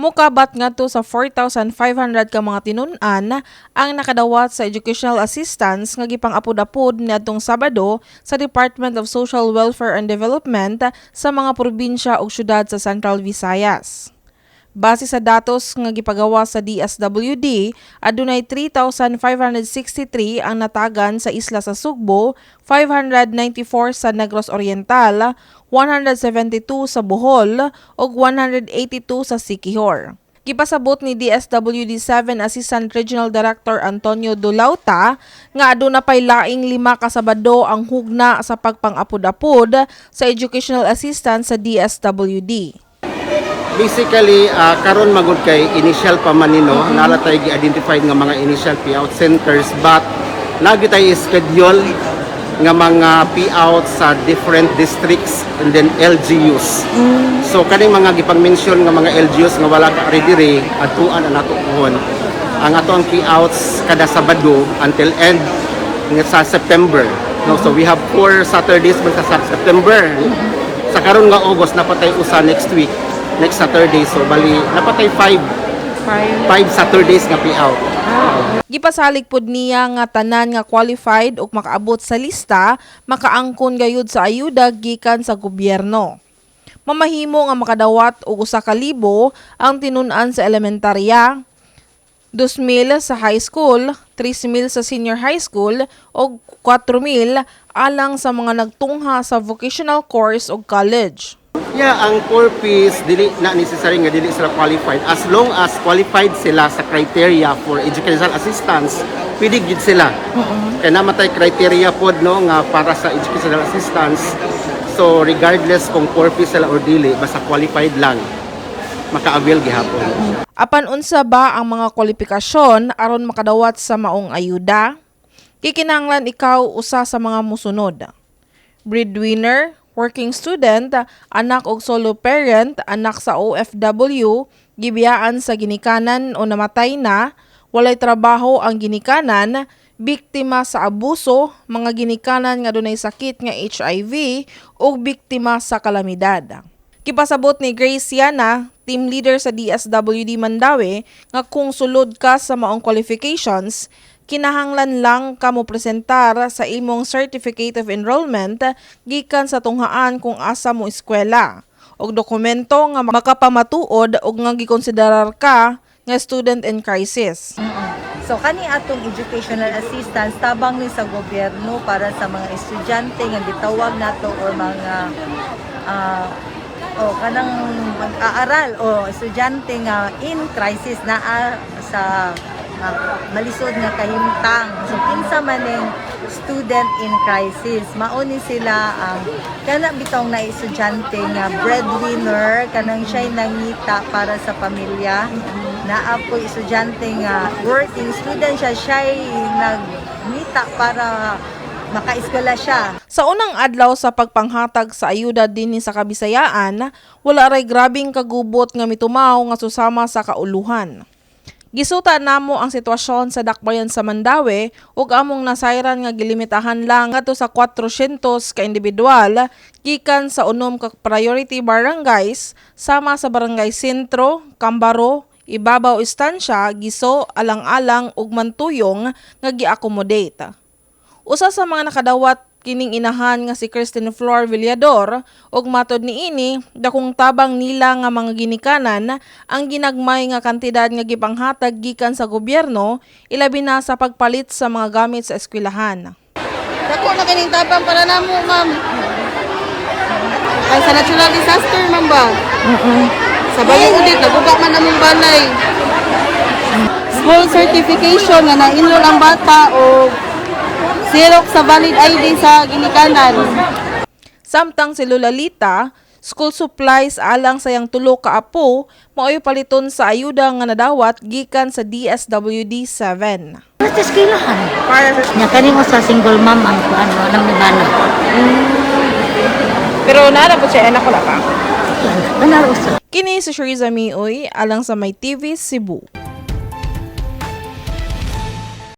Mukabat ngadto sa 4,500 ka mga tinun-an ang nakadawat sa educational assistance nga gipang-apod-apod niadtong Sabado sa Department of Social Welfare and Development sa mga probinsya ug syudad sa Central Visayas. Base sa datos nga gipagawa sa DSWD, adunay 3,563 ang natagan sa isla sa Sugbo, 594 sa Negros Oriental, 172 sa Bohol ug 182 sa Siquijor. Gipasabot ni DSWD 7 Assistant Regional Director Antonio Dulauta nga aduna pay laing 5 ka Sabado ang hugna sa pagpang-apod-apod sa educational assistance sa DSWD. Basically, karon magud kay initial pa man ni, no, naa ra tay gi-identified nga mga initial payout centers, but lagi tay schedule nga mga payout sa different districts and then LGUs. So kaning mga gipang-mention nga mga LGUs nga wala ka ready diri, adtuan na nato puhon. Ang ato ang payouts kada Sabado until end nga sa September. No, so we have four Saturdays man sa September. Sa karon nga August naa pa tay usa next week, next Saturday. So bali naa pa tay five Saturdays nga payout. Gipasalig pod niya nga tanan nga qualified ug makaabot sa lista makaangkon gayud sa ayuda gikan sa gobyerno. Mamahimo nga makadawat og 1,000 ang tinun-an sa elementarya, 2,000 sa high school, 3,000 sa senior high school ug 4,000 alang sa mga nagtungha sa vocational course ug college. Yeah, ang 4Ps, dili na necessary nga dili sila qualified. As long as qualified sila sa criteria for educational assistance, pwede gid sila. Kay naa man tay criteria pod, no, nga para sa educational assistance. So regardless kung 4Ps sila or dili, basta qualified lang, maka-avail gihapon. Apan unsa ba ang mga kwalifikasyon aron makadawat sa maong ayuda? Kikinahanglan ikaw usa sa mga musunod: breadwinner, working student, anak og solo parent, anak sa OFW, gibiyaan sa ginikanan o namatay na, walay trabaho ang ginikanan, biktima sa abuso, mga ginikanan nga dunay sakit nga HIV ug biktima sa kalamidad. Gipasabot ni Grace Yana, team leader sa DSWD Mandaue, nga kung sulod ka sa maong qualifications, kinahanglan lang ka mo presentar sa imong certificate of enrollment gikan sa tunghaan kung asa mo eskwela og dokumento nga makapamatuod og nga gikonsiderar ka nga student in crisis. So kani atong educational assistance, tabang ni sa gobyerno para sa mga estudyante nga gitawag nato or mga o kanang mag-aaral o estudyante nga in crisis, naa sa malisod nga kahimtang. So kinsa man ning student in crisis? Mao ni sila ang kana bitong na estudyante nga breadwinner, kanang siya'y nangita para sa pamilya. Naa po estudyante nga working student siya, siya'y nagngita para makaeskwela siya. Sa unang adlaw sa pagpanghatag sa ayuda dinhi sa Kabisayaan, wala ray grabing kagubot nga mitumaw nga susama sa kauluhan. Gisuta namo ang sitwasyon sa dakbayan sa Mandaue ug among nasayran nga gilimitahan lang ngadto sa 400 ka individual gikan sa 6 ka priority barangays sama sa Barangay Sentro, Cambaro, Ibabaw Estancia, Giso, Alang-alang ug Mantuyong nga gi-accommodate. Usa sa mga nakadawat kining inahan nga si Christine Flor Villador ug matod niini, dakong tabang nila nga mga ginikanan ang ginagmay nga kantidad nga gipanghatag gikan sa gobyerno, ilabi na sa pagpalit sa mga gamit sa eskwelahan. Dako na kining tabang para namo, ma'am. Ay sa natural disaster, ma'am ba? Sa Bayang Udit, naguba man among balay. School certification nga na-enroll ang bata o Xerox sa valid ID sa ginikanan. Samtang si Lola Lita, school supplies alang sa iyang tulo ka apo mao'y paliton sa ayuda nga nadawat gikan sa DSWD 7. Para sa eskwelahan. Nya kani mo sa single mom ang kuan mo nang nibana. Pero naa po siya anak, wala pa? Wala, usa. Kini si Shariza Mioy alang sa My TV Cebu.